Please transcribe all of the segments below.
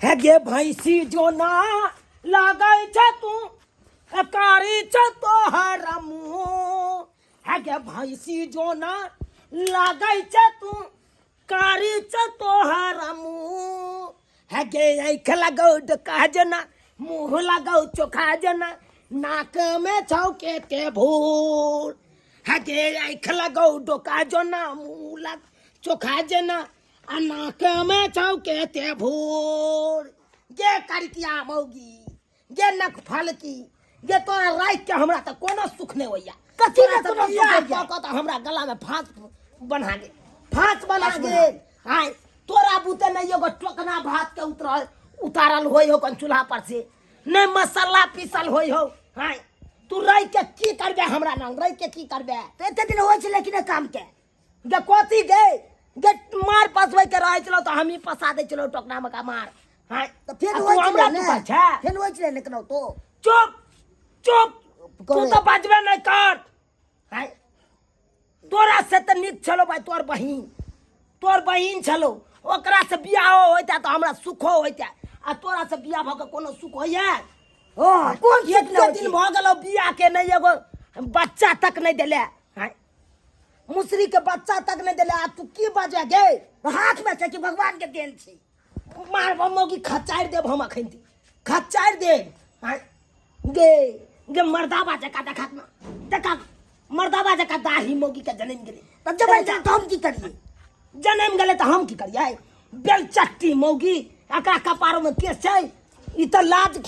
हे गे भैंसी जो ना लागै छै तू कारी छै तोहर मुँह। हे गे भैंसी जो ना लागै छै तू कारी छै तोहर मुँह। हे गे आँखि लगौ डोका जेना, मुँह लगौ चोखा जेना, नाक में छौ केते भूर। हे गे आँखि लगौ डोका जेना, मुँह लग चोखा जेना, आ नाक में छौ केते भूर। गे करिकिया मौगी, गे नक फलकी, गे तोरा राखि के हमरा तऽ कोनो सुख नहि होइया। कथी तोरा ने तऽ कोनो सुख बियाह होइया? कऽ कऽ तऽ हमरा गला में फांस बन्हा गेल, फांस बन्हा फांस बन्हा गेल। आँय तोरा बुते नहि एगो टोकना भात के उतरल उतारल होइ हो कन चूल्हा पर से, नहि मसाला पीसल होइ हो। आँय तू रहि के की करबे हमरा नाम, रहि के की करबे? तऽ एते दिन होइ छलै कि नहि काम के? गे कथी गे, गे मार पसबै के रहै छलौ तऽ हमही पसा दै छलौ टोकना मे का मार। हाँ तऽ फेर आ तू होइ छलै हमरा ने? तू कहै छै? फेर होइ छलै ने केनाहितो? चुप चुप, तू करे। तऽ बजबे नहि कर। हाँ तोरा से तऽ नीक छलौ भाई तोर बहिन, तोर बहिन छलौ, ओकरा से बियाहो होइता तऽ हमरा सुखो होइता, आ तोरा से बियाह भऽ के कोनो सुख होइया? हँ, कोन सुख एते नहि होइ दिन छै? भऽ गेलौ बियाह के, नहि एगो बच्चा तक नहि देले। हाँ मुसरी के बच्चा तक नहीं देले, आ तू की बजे गे? हाथ में छै कि भगवान के देन छै। मार मौगी खचारि देब हम अखन, खचारि देब। हाँ गे गे मर्दाबा जका देखा ना, देखा मर्दाबा जका दाही मौगी के जनम गेलै। तब जब ऐसा तो हम की करिए? जनम गेलै तऽ हम की करिए? बेलचट्टी मौगी, एकरा कपारो में केस छै। ई तऽ लाज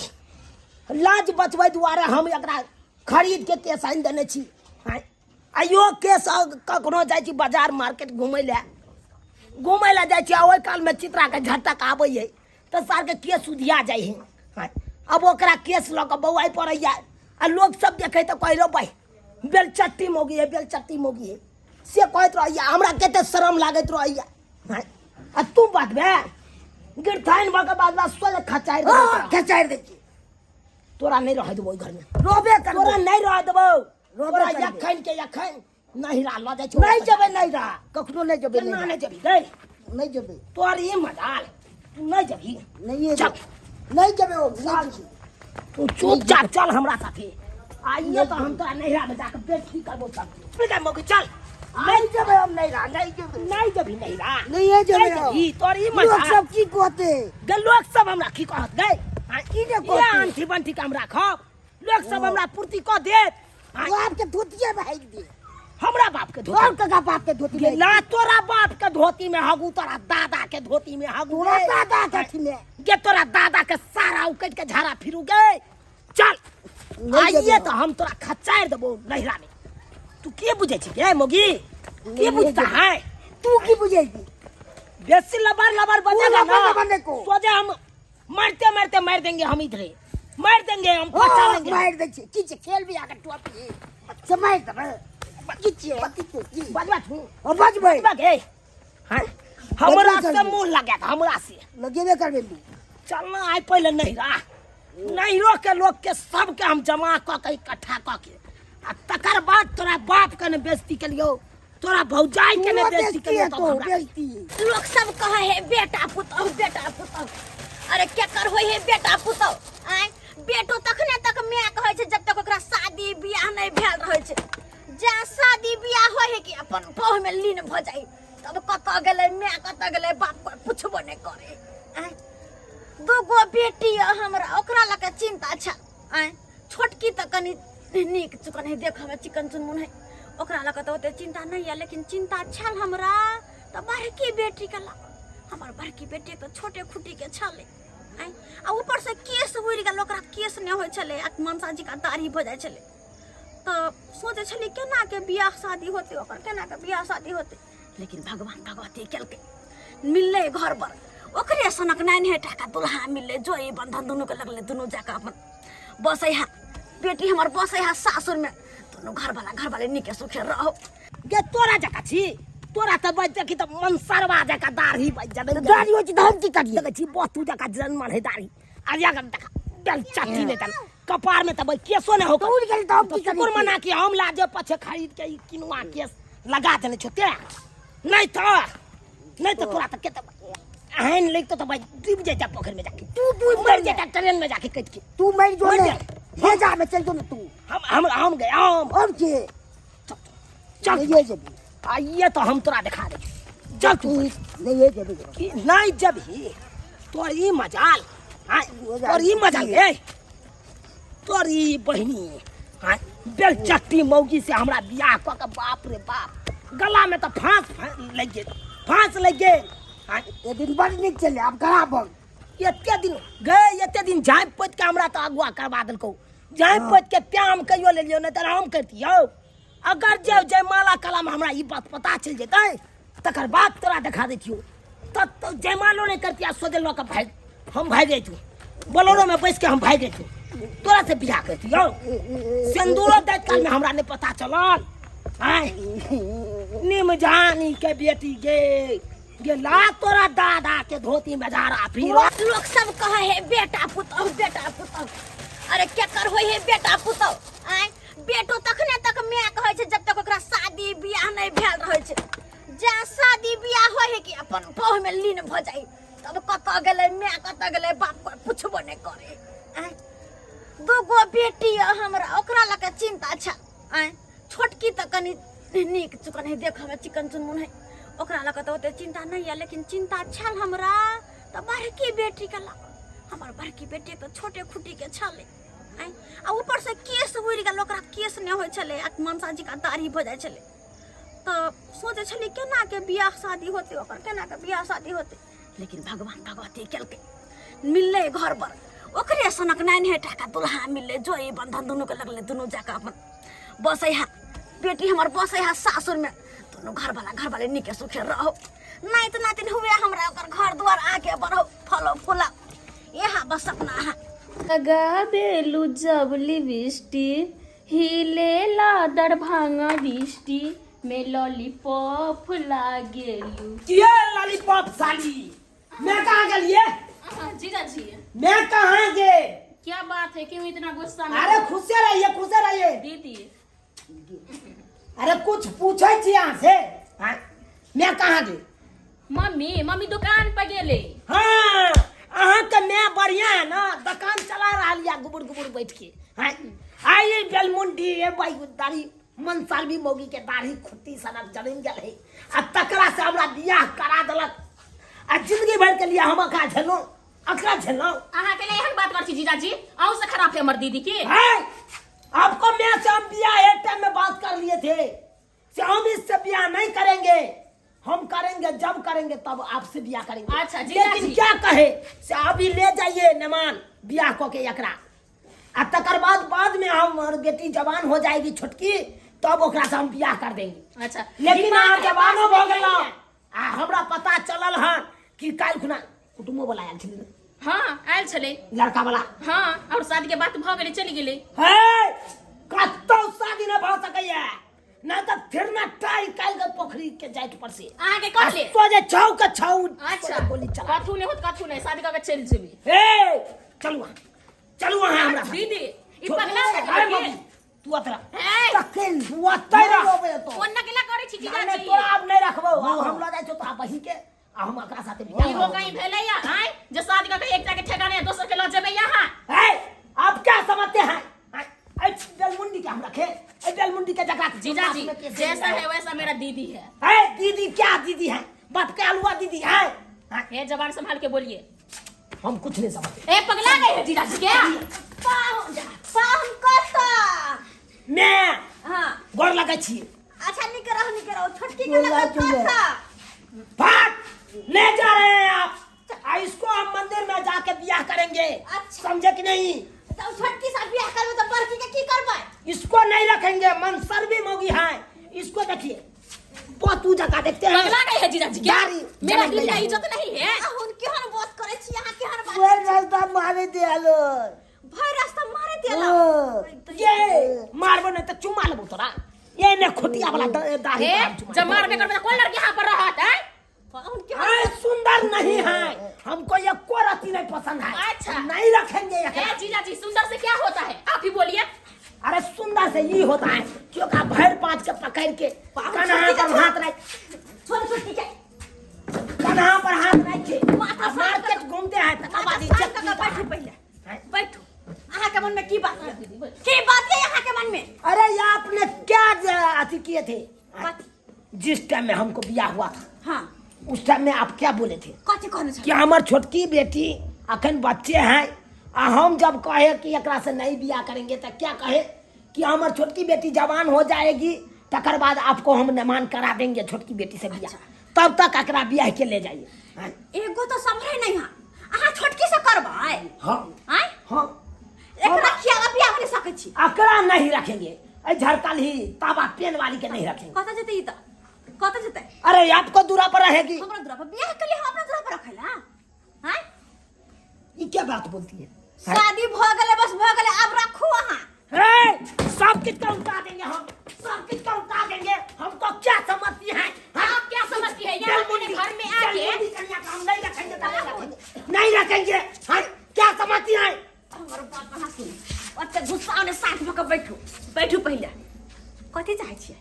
लाज बचबै दुआरे हम एकरा खरीद के केस आनि देने छी। आँय, आइयो केस कखनो जाइ छी बाजार मार्केट घुमै लए, घुमै लए जाइ छी आ ओहि कालमे चित्राके झटक आबै है तऽ सारके केस उधिया जाइ है। आँय, अब ओकरा केस लऽ कऽ बौआइ पड़ैया आ लोक सब देखै तऽ कहै रौ भाइ बेलचट्टी मौगी है, बेलचट्टी मौगी है, से कहैत रहैया। हमरा कते शरम लागैत रहैया। आँय, आ तू बजबे गिरथाइन भऽ कऽ बाजबा सोझे खचारि देबौ तोरा। खचारि दै छी। तोरा नहीं रह देबो घर में। रहबे करबो। तोरा नहीं रह देबो। रहबे तोरा करबो। यखन के यखन नहिरा ल जाइ छौ। नहीं जेबै नहिरा, कखनो नहीं जेबै केना नहिरा। नहीं जेबही गै? नहीं जेबै। तोर ई मजाल, तू नहीं जेबही। नहीं चल। नहीं जेबै ओ, नहीं जेबै। तू चुपचाप चल हमरा साथे। आइए तो हम तोरा नहिरा में जाके बेइज्जती करबो सब। बेटा मौकी चल। नहीं जेबै हम नहिरा, नहीं जेबै। नहीं जेबही नहिरा। नहीं जेबै नहीं हम। जेबही, तोर ई लोक मजाल। सब की कहते? गे लोक सब हमरा की कहत गै? की ने ये कहते? आंठी बंठी के हम राखब, लोक सब हमरा पूर्ति कऽ देत। बाप के धोतिये में हाइक दे। हमरा बाप के धोती? और कका बाप के धोती में। ना तोरा बाप के धोती में हगू, तोरा दादा के धोती में हगू। तोरा दादा के अथी में। गे तोरा दादा के सारा उकट के झाड़ा फिरू गे। चल नहीं आइए जेबै। तो हम तोरा खचारि देबो नहिरा में। तू के बुझै छी गे मौगी? के नहीं बुझता जेबै। है? तू की बुझै छी? बेसी लबर लबर बजेगा लबर ना। लबर नहीं को। सोझे हम मरते मरते मार देंगे, हम इधरे मार देंगे, हम पचा हाँ, लेंगे। मार दे छी। की छै? खेल भी आके टोपी। से मार देबै। की छियै? की छियै? की? बजबा छू। हाँ, बजबै। बजबा गे। हाँ? हमरा बजबे से करबै। मुंह लगा के, हमरा से। लगेबे करबै मुंह। चल ना, आइ पहिले नहिरा। नहिरो के लोग के सबके हम जमा कऽ के इकट्ठा कऽ के आ तकर बाद तोरा बाप के ने बेइज्जती केलियौ, तोरा भौजाई के ने तोरो बेइज्जती बेइज्जती केलियौ, तब हेतौ, हमरा बेइज्जती। लोक सब कहै है बेटा पुतहु, बेटा पुतहु। अरे केकर होइ है बेटा पुतहु? आँय, बेटो तखने तक माय कहै छै जब तक ओकरा शादी बियाह नहि भेल रहै छै। जा शादी बियाह होइ है कि अपन पौह में लीन भऽ जाइ, तब कतऽ गेलै माय, कतऽ गेलै बाप, कोइ पुछबो नहि करै। आँय, दूगो बेटी यऽ हमरा, ओकरा लऽ कऽ चिन्ता छल। आँय, छोटकी तऽ कनि नीक चुकन है, देखऽमे चिकन चुनमुन है, ओकरा लऽ कऽ तऽ ओते चिन्ता नहि यऽ, लेकिन चिन्ता छल हमरा तऽ बड़की बेटीके लऽ कऽ। हमर बड़की बेटी तऽ छोटे खुटीके छलै। आँय, आ ऊपरसँ केश उड़ि गेल, ओकरा केश नहि होइ छलै आ मनसा जी का दाढ़ी भऽ जाइ छलै। तऽ सोचै छलियै केना के बियाह शादी होतै ओकर, केना के बियाह शादी होतै, लेकिन भगवान भगवती केलकै, मिललै घर पर ओकरे सनक नान्हे टाका दुल्हा मिललै। जोड़ी बंधन दुनू के लगलै, दुनू जाके अपन बसै है। बेटी हमर बसै है सासुर में, दुनू घरवाला घरवाली नीके सुखे रहो। गे तोरा जका छी, तोरा तऽ बज देखी तऽ मनसरवा जका दाढ़ी बज जबै। दाढ़ी होइ छै तऽ हम की करियै? देखै छी बतू जका जनमल है दाढ़ी, आ या देखा बेल चट्टी नहि तन कपार में तब केसो नहीं हो। तो उड़ गेल तऽ हम की तो कुकुर करियै? मना कि हम लाजे पछे खरीद के ई किनुआ केस लगा देने छो ते। नहीं तो, नहीं तो तोरा तऽ केते एहन लगतो तो भाई डूब जाता पोखर में जाके। तू डूब मर मर जाता ट्रेन में जाके कट के। तू मर जो मर ने जा। भेजा में चल जो ने तू। हम हम गए हम। हम के चल। नहीं ये जबी। आइए तो हम तोरा दिखा दे। चल तू। नहीं ये जबी। की नहीं जब ही तोर ई मजाल। हाँ, तोर ई मजाल ए तोर ई बहिनी। हाँ, बेलचट्टी मौगी से हमरा बियाह कऽ के बाप रे बाप गला में तो फांस लग गेल, फांस लग गेल। हाँ, ए दिन बड़ नीक चले आब खराब भऽ गेल। एते दिन गए एते दिन झाँपि पोति के हमरा तो अगुआ करवा देलकौ। झाँपि पोति के तें हम कहियो लेलियौ नहि तऽ हम करितियौ। अगर जे जयमाला कला में हमरा ई बात पता चलि जेतै तकर बाद तोरा देखा दैतियौ। तब तो जयमालो नहीं करती आ सोझे लऽ के भागि हम भागि जैतू, बोलेरो में बैस के हम भागि जैतू, तोरा से बियाह करतियौ। सिन्दूरो दैत काल में हमरा नहीं पता चलल। आय निम जानी के बेटी गे गेला तोरा दादा के धोती में जा रहा फिर। लोग सब कहे है बेटा पुतहु बेटा पुतहु, अरे के कर होय है बेटा पुतहु? आय बेटो तखने तक my कहै छै जब तक ओकरा शादी बियाह नहीं भेल रहै छै। जा शादी बियाह होय है कि अपन पौह में लीन भ जाय तब कतऽ गेलै my कतऽ गेलै बाप कोई पुछबो नहीं करे। आय दूगो बेटी य हमरा ओकरा लऽ के चिंता छै। आय छोटकी तऽ कनी नीक चुकन है देखऽ में चिकन चुनमुन है ओकरा लऽ के तऽ ओते चिंता नहीं है, लेकिन चिंता छल हमरा तऽ बड़की बेटी के लऽ। हमर बड़की बेटी तऽ छोटे खुटी के छलै। आय आ ऊपर से केस उड़ि गेल, ओकरा केस नहि होइ छलै आ मनसा जी का दाढ़ी भऽ जाइ छलै। तऽ सोचै छलियै केना के बियाह शादी होतै ओकर, केना के बियाह शादी होतै, लेकिन भगवान भगवती केलकै मिललै घर पर ओकरे सनक नान्हे टाका दुल्हा मिललै। जोड़ी बंधन दुनू के लगलै, दुनू जाके अपन बसै है। बेटी हमर बसै है सासुर में, दुनू घरवाला घरवाली नीके सुखे रहो। नाति नातिन हुए हमरा ओकर घर द्वार आगे बढ़ो फलो फूला यहाँ बस अपना है। लगा देलू जब लिपस्टिक हिलेला दरभंगा दृष्टि में लॉलीपॉप लागेलू। ये लॉलीपॉप साली मैं कहाँ गेलिए? जीजा जी मैं कहाँ गए? क्या बात है क्यों इतना गुस्सा में? अरे खुशे रहिए खुशे रहिए दीदी। अरे कुछ पूछे छी यहाँ से। हाँ, मैं कहाँ गए? मम्मी मम्मी दुकान पर गेले। हाँ अहाँ के मैं बढ़िया है ना दुकान चला रहा लिया गुबुर गुबुर बैठ के। हाँ आई बेलमुंडी ए भाई दाढ़ी मनसालवी मौगी के दाढ़ी खुट्टी सनक जमीन गेल है आ तकरा से हमरा बियाह करा देलक आ जिंदगी भर के लिए हम अकरा झेलौं अकरा झेलौं। अहाँ के लिए एहन बात कर छी जीजाजी, अहूँ से खराब है हमर दीदी के। है आपको मैं से हम बियाह एक टाइम में बात कर लिए थे से हम इससे बियाह नहीं करेंगे, हम करेंगे जब करेंगे तब आपसे बियाह करेंगे। अच्छा, जीजा लेकिन जी। क्या कहे से अभी ले जाइए नमान बियाह को के एकरा आ तकर बाद बाद में हम बेटी जवान हो जाएगी छोटकी तब ओकरा से हम बियाह कर देंगे। अच्छा, लेकिन दिमाग अहाँ के जवानो पास भऽ नहीं गेलहुँ है। आ हमरा पता चलल हन कि काल्हि खुना कुटुम्बो वाला आयल छलै। हाँ आयल छलै लड़का वाला। हाँ और शादी के बात भऽ गेलै चलि गेलै। हे कतौ शादी नहि भऽ सकैया ना तऽ फिर ना टाई काल्हि के पोखरी के जाइत पर से। अहाँ के कहले? सोझे छौ के छौ। अच्छा। सोझे गोली चला। कथू नहीं होत कथू नहीं शादी कऽ के चलि जेबै। हे चलू अहाँ चलू अहाँ हमरा साथे। दीदी ई पगला छै अरे की? मम्मी, तू अतरा। हे! तखन तू अतै रह। नहि रोबै तो। कोन नकेला करै छी जीजाजी? नहि, नहि, तोरा आब नहि रखबौ। आब हम लऽ जाइ छियौ तोरा बहिन के आ हम एकरा साथे बियाह इहो करबौ। कहीं भेलै या आँय जे शादी कऽ के एकटा के ठेकाने दोसर के लऽ जेबै अहाँ? हे आप क्या समझते हैं? आँय, ऐ बेलमुंडी के हम रखे, ऐ बेलमुंडी के जकरा जीजाजी में केस जैसा नहीं है वैसा मेरा दीदी है। है दीदी क्या दीदी है? बाप के अलुआ दीदी है। हाँ। हे जबान संभाल के बोलिए। हम कुछ नहीं समझते। ए पगला गए है जीजाजी के? पाहुन पाहुन कतऽ? मैं हाँ। गोर लगै छी। अच्छा निक रहो निक रहो छोटकी के गोर लगल लागै छी। कतऽ? भाग ले जा रहे हैं आप। आ इसको हम मंदिर में जाके बियाह करेंगे। अच्छा। समझे कि नहीं? तो छोटकी से बियाह करबे तो बड़की के की करबै? इसको नहीं रखेंगे, मनसर भी मोगी है। इसको देखिए बहुत ऊंचा का देखते हैं। पगला गए है जीजाजी क्या? दाढ़ी मेरा जमक दिल गई का है। इज्जत नहीं है। अहुन केहन बात करै छी अहाँ केहन बात भरि करै छी? रास्ता मारे दियालो। भरि रास्ता मारे दियालो। हाँ। ये मारबो नहीं तो चुम्मा लेबो तोरा। ये ने खुटिया वाला दाढ़ी ए, पर हम चुम्मा जब लेबो। मारबे करबे तो कोन लड़की यहाँ पर रहत है? पाहुन केहन अरे सुंदर नहीं है हमको, ये कोरती नहीं पसंद है। अच्छा। नहीं रखेंगे ये। ए जीजाजी सुंदर से क्या होता है आप ही बोलिए। अरे सुंदर से ये होता है क्योंकि आप भर पाँच के पकड़ के पाँच कन्हा के पर हाथ रख छोड़ छोड़ के कन्हा पर हाथ रखे मार थे? कथी? जिस टाइम में हमको बियाह हुआ था, हाँ, उस टाइम में आप क्या बोले थे? कथी कहने कि छलियै? हमार छोटकी बेटी अखन बच्चे हैं, आ हम जब कहे कि एकरा से नहीं बियाह करेंगे तो क्या कहे कि हमार छोटकी बेटी जवान हो जाएगी तकर बाद आपको हम नमान करा देंगे छोटकी बेटी से बियाह, तब तक एकरा बियाह के ले जाइए। हाँ। एगो तो सम्हरे नहीं हा, अहाँ छोटकी से करबै? हाँ। आँय? हाँ। एकरा खियाला बियाह नहि सकै छी। एकरा नहीं रखेंगे, ऐ झरकल ही ताबा पेन वाली के नहीं रखेंगे। कतऽ जेतै ई? तऽ कतऽ जेतै? अरे आपको दूरा पर रहेगी। हमरा दूरा पर बियाह के लिए, हम अपना दूरा पर रखेला? आँय? ये क्या बात बोलती है? शादी भऽ गेलै, बस भऽ गेलै, आब रखू अहाँ। ए, सब किछ का उतार देंगे हम, सब किछ का उतार देंगे। हमको क्या समझती है? हाँ? आप क्या समझती है? यहाँ अपने घर में आके बेलमुंडी कन्या का हम नहीं रखेंगे तो नहीं रखेंगे, नहीं रखेंगे। हाँ, क्या समझती है? हमर बात अहाँ सुनू, ओते गुस्सा ने साथ भऽ कऽ बैठू, बैठू पहिले। कथी चाहै छियै?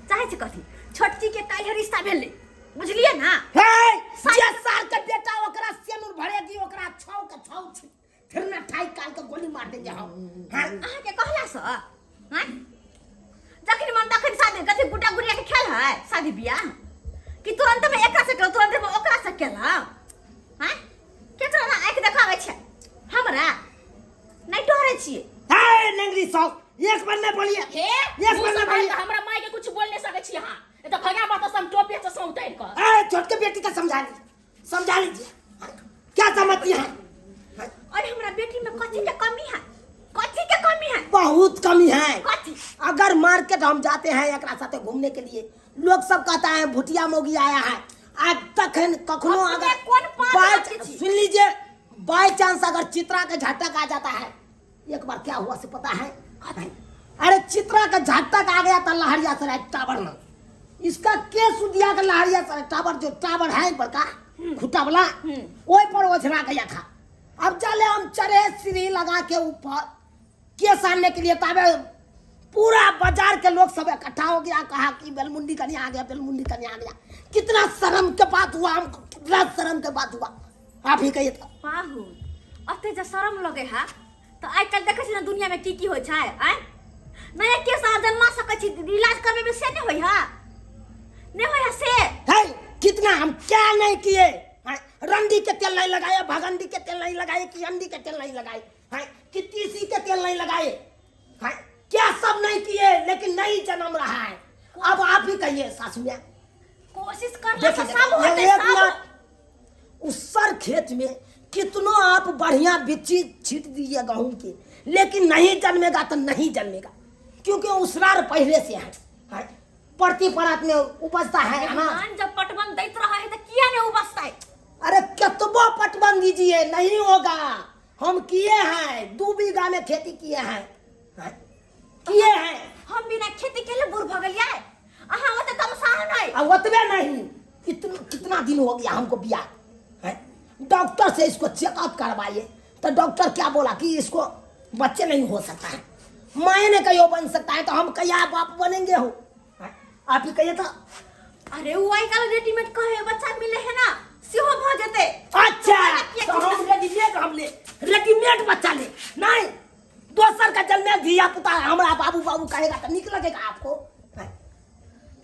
चाहै छी कथी? छोटकी के काल्हि रिश्ता भेलै, बुझलियै ना? हे, जे साल के बेटा ओकरा सेनुर भरेगी ओकरा छौ के छौ फिर ना ठाई काल के गोली मार देंगे हम। हाँ? अहाँके कहला सँ? हाँ, जखन मन तखन शादी? कथी गुड्डा गुड़िया के खेल है शादी बियाह कि तुरंत में एकरा से केलहुँ, तुरंत में ओकरा से केलहुँ? हाँ, केकरा ना आँखि देखाबै छै? हमरा नहि डरै छियै। हे नंगरी सौ एक बार नहीं बोलिए। हे, एक मुँह बार नहीं सम्हारि बोलिए। कऽ हमरा माय के कुछ बोल नहीं सकै छी अहाँ, नहीं तऽ भगा बात हम टोपी से उतारि कऽ। ए, छोटके बेटी का समझा लीजिए, समझा लीजिए, क्या समझती है? और हमरा बेटी में कथी के कमी है? कथी के कमी है? बहुत कमी है। कथी? अगर मार्केट हम जाते हैं एकरा साथे घूमने के लिए, लोग सब कहता है भुटिया मोगी आया है। आज तक है कखनो अपने अगर कोन पाँच बाय रखै छी? सुन लीजिए, बाय चांस अगर चित्रा के झटक आ जाता है, एक बार क्या हुआ से पता है? अरे चित्रा का झटक आ गया था लहरिया सराय टावर में, इसका केस उदिया के लहरिया सराय टावर जो टावर है बड़का खुटा वाला, ओहि पर ओझरा गया था। अब चले हम चढ़े सीढ़ी लगा के ऊपर केस आनने के लिए, तबे पूरा बाजार के लोग सब इकट्ठा हो गया, कहा कि बेलमुंडी कन्या आ गया, बेलमुंडी कन्या आ गया। कितना शर्म के बात हुआ हमको, कितना शर्म के बात हुआ, आप ही कहिए तो। पाहु, अते जे शरम लगे हा तऽ आइ काल्हि देखै छी ने दुनिया में की की होइ छै? आँय, नया केस अहाँ जन्मा सकै छी, इलाज करबेबै से नहि होइ हा? नहि होइ हा से? है कितना हम क्या नहीं किए हैं? रंडी के तेल नहीं लगाए, भगंडी के तेल नहीं लगाए, कि अंडी के तेल नहीं लगाए हैं, कि तीसी के तेल नहीं लगाए हैं, क्या सब नहीं किए, लेकिन नहीं जन्म रहा है। अब आप ही कहिए सासू मियाँ। कोशिश करला देखिए, से सब देखिए, होतै, एक सब। मिनट, उसर खेत में कितनो आप बढ़िया बिच्ची छीट दीजिए गेहूं की, लेकिन नहीं जन्मेगा तो नहीं जन्मेगा, क्योंकि उसरार पहले से है, है? परती परात में उपजता है अनाज। धान जब पटवन दैत रहे है तऽ किया नहि उपजतै? अरे कितबो पटवन दीजिए नहीं होगा। हम किए हैं, 2 बीघा में खेती किए हैं, हैं? किए हैं। हम बिना खेती केले बूढ़ भऽ गेलियै, अहाँ ओते तमसाह नहि। आ ओतबे नहीं, कितना दिन हो गया हमको बियाह है, डॉक्टर से इसको चेकअप करवाइए तो डॉक्टर क्या बोला कि इसको बच्चे नहीं हो सकता है, माए ने कहियो बन सकता है तो हम कहिया बाप बनेंगे हो? हैं? आप ही कहिए तो। अरे ओ आइ काल्हि रेडीमेड कहे बच्चा मिले है ना, सेहो भऽ जेतै। अच्छा, किया तो हम रेडीमेड, हम ले रेडीमेड बच्चा ले नहीं, दोसर का जन्मे धिया पुता हमरा बाबू बाबू कहेगा तो निक लगेगा आपको? हैं?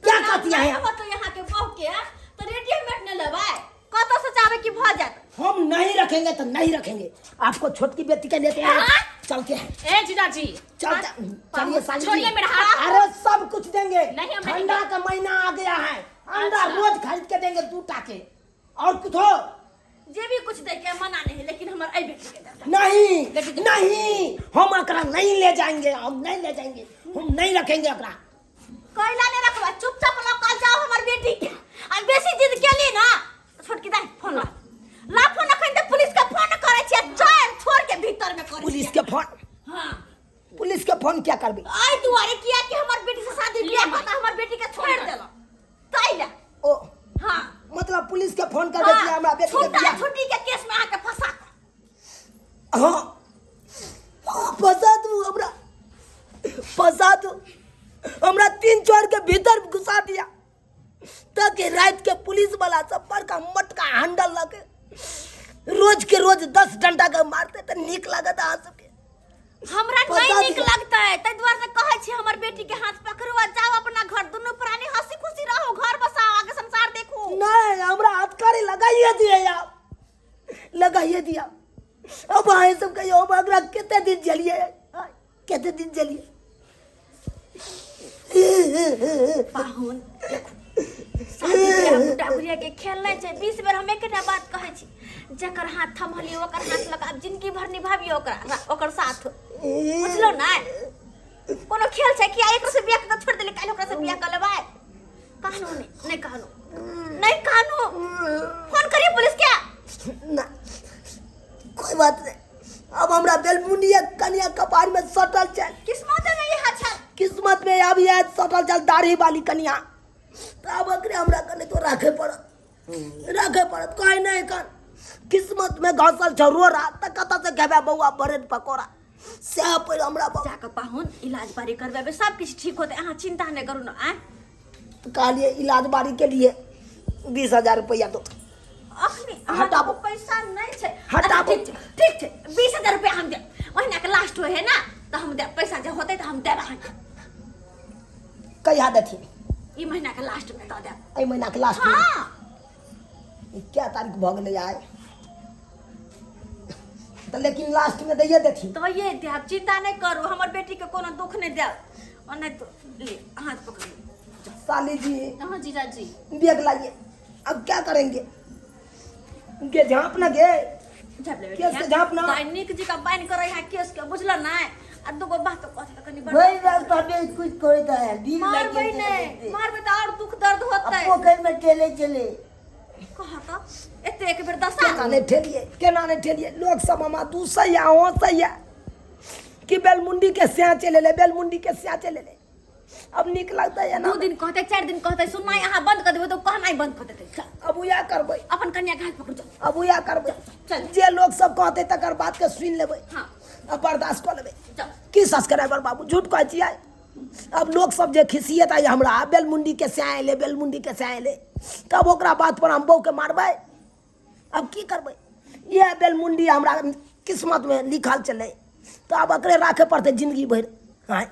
क्या कहती है आप? तो यहाँ के बहू के तो रेडीमेड न लेबै, कतऽ से चाहबै कि भऽ जायत? हम नहीं रखेंगे तो नहीं रखेंगे, आपको छोटकी बेटी के लेते हैं। हाँ? चलते हैं। ए जीजाजी। चलते, चलिए साली जी। छोड़िए मेरा हाथ। अरे सब कुछ देंगे। नहीं, हम नहीं ठंडा का महीना आ गया है, अंडा अच्छा। रोज खरीद के देंगे 2 टाके, और कुछ हो जे भी कुछ दे के मना नहीं, लेकिन हमर एहि बेटी के दे। नहीं नहीं, हम एकरा नहीं ले जाएंगे, हम नहीं ले जाएंगे, हम नहीं रखेंगे एकरा। कैला नहीं रखबा? चुपचाप लऽ कऽ जाओ हमर बेटी के। आ बेसी जिद केली ना, छोटकी दाई फोन ला, ला फोन, अखन तऽ पुलिस के फोन करै छियै, चल छोड़ के भीतर में करै। पुलिस के फोन? हाँ। पुलिस के फोन क्या करबी? एहि दुआरे किया कि हमर बेटी से शादी बियाह कऽ कऽ हमर बेटी के छोड़ि देलक ताहि लए। ओ। हाँ। मतलब पुलिस के फोन कर देती हमरा बेटी के छुट्टा बियाह? छुट्टी के केस में अहाँके फंसा कऽ। हाँ हाँ, फंसा दू हमरा, फंसा दू हमरा, 3 चोर के भीतर घुसा दिया ताकि रात के पुलिस वाला सब बड़का मोटका हैंडल लगे रोज के रोज 10 डंडा के मारते तो निक लागत अहाँ सबके? हमरा नहीं पता नीक दिया। लगतै, ताहि दुआरे से कहै छी हमर बेटी के हाथ पकड़ू आ जाओ अपना घर, दुनू प्राणी हंसी खुशी रहू, घर बसाओ, आगे संसार देखू। नहीं, हमरा हथकड़ी लगाइए दिए यार, लगाइए दिया। अब अहाँ सब कहियो, हम एकरा कते दिन झेलिए, कते दिन झेलिए? पाहुन देखू, शादी बियाह गुड्डा गुड़िया के खेल नहि छै। 20 बेर हम एकेटा बात कहै छी, जकर हाथ थमलियै ओकर हाथ लऽ कऽ आब जिंदगी भर निभाबियौ ओकरा, ओकर साथ, बुझलौ ने? कोनो खेल छै कि आइ एकरा से बियाह कऽ छोड़ि देली, काल्हि ओकरा से बियाह कऽ लेबै? कानू नहि, नहि कानू, नहि कानू। फोन करिए पुलिस के। ना, कोई बात नहीं, अब हमरा बेलमुनिया कनिया कपार में सटल छै। किस्मत में इहा छै। किस्मत में अब यह सटल चल दाढ़ी वाली कनिया, तो अब एकरे हमरा कने तो राखे पड़त, राखे पड़त। कहीं नहीं कर किस्मत में घसल छौ रोड़ा त कतऽ से खेबै बौआ ब्रेड पकौड़ा? सएह पड़ि हमरा बाबू। जाकऽ पाहुन इलाज बारी करबेबै, सब किछु ठीक होतै, अहाँ चिंता नहि करू ने। आँय? तऽ कहलियै इलाज बारी के लिए 20,000 रुपैआ दो। अखनी अहाँ हटाबो। पैसा नहि छै। हटाबो। अच्छा, ठीक छै, ठीक छै, 20,000 रुपया हम देब, महीना के लास्ट होइ है ना, तऽ हम देब पैसा, जे होतै तऽ हम देब अहाँके। कहिया देथिन? ई महीना के लास्ट में दऽ देब। एहि महीना के लास्ट में? हाँ। ई क्या तारीख भऽ गेलै आइ तऽ? लेकिन लास्ट में दैये देथिन। तऽ ये देब, चिंता नहि करू, हमर बेटी के कोनो दुख नहि देब। और नहि तो ले हाथ पकड़ू। साली जी। हाँ जीजाजी। बैग लाइए, अब क्या करेंगे? गे झाँप ना गे। झाँप लेबै। केस के झाँप ना। दाइ नीक जी का बान्हि करै है केस के, बुझल नहि? आ दूगो बात कहते तऽ कनि बड़ वही रास्ता में कुछ करता है दिल मारबै लगे। नहि, मारबै तऽ आओर दुख दर्द होतै। पोखर में चले चले। कह तऽ एते एक बेर दशा। केना नहि ठेलियै, केना नहि ठेलियै? लोक सब हमरा दूसैया, हँसैया कि बेलमुंडी के स्या चलि एलै, बेलमुंडी के स्या चलि एलै। अब नीक लगतै एना? 2 दिन कहतै, 4 दिन कहतै, सुननाइ अहाँ बंद कऽ देबै तऽ कहनाइ बंद कऽ देतै। चल। अब उएह करबै। अपन कन्या के हाथ पकड़ू, चल। अब उएह करबै। चल। जे लोक सब कहतै तकर बात के सुनि लेबै। हाँ। आ बर्दाश्त कऽ लेबै। चल। की सब्सक्राइबर बाबू, झूठ कहै छियै? अब लोक सब जे खिसियेतै हमरा, बेलमुंडी के स्या एलै, बेलमुंडी के स्या एलै, तब ओकरा बात पर हम बहू के मारबै? अब की करबै? इएह बेलमुंडी हमरा किस्मत में लिखल छलै, तऽ आब एकरे राखै पड़तै जिंदगी भरि। आँय।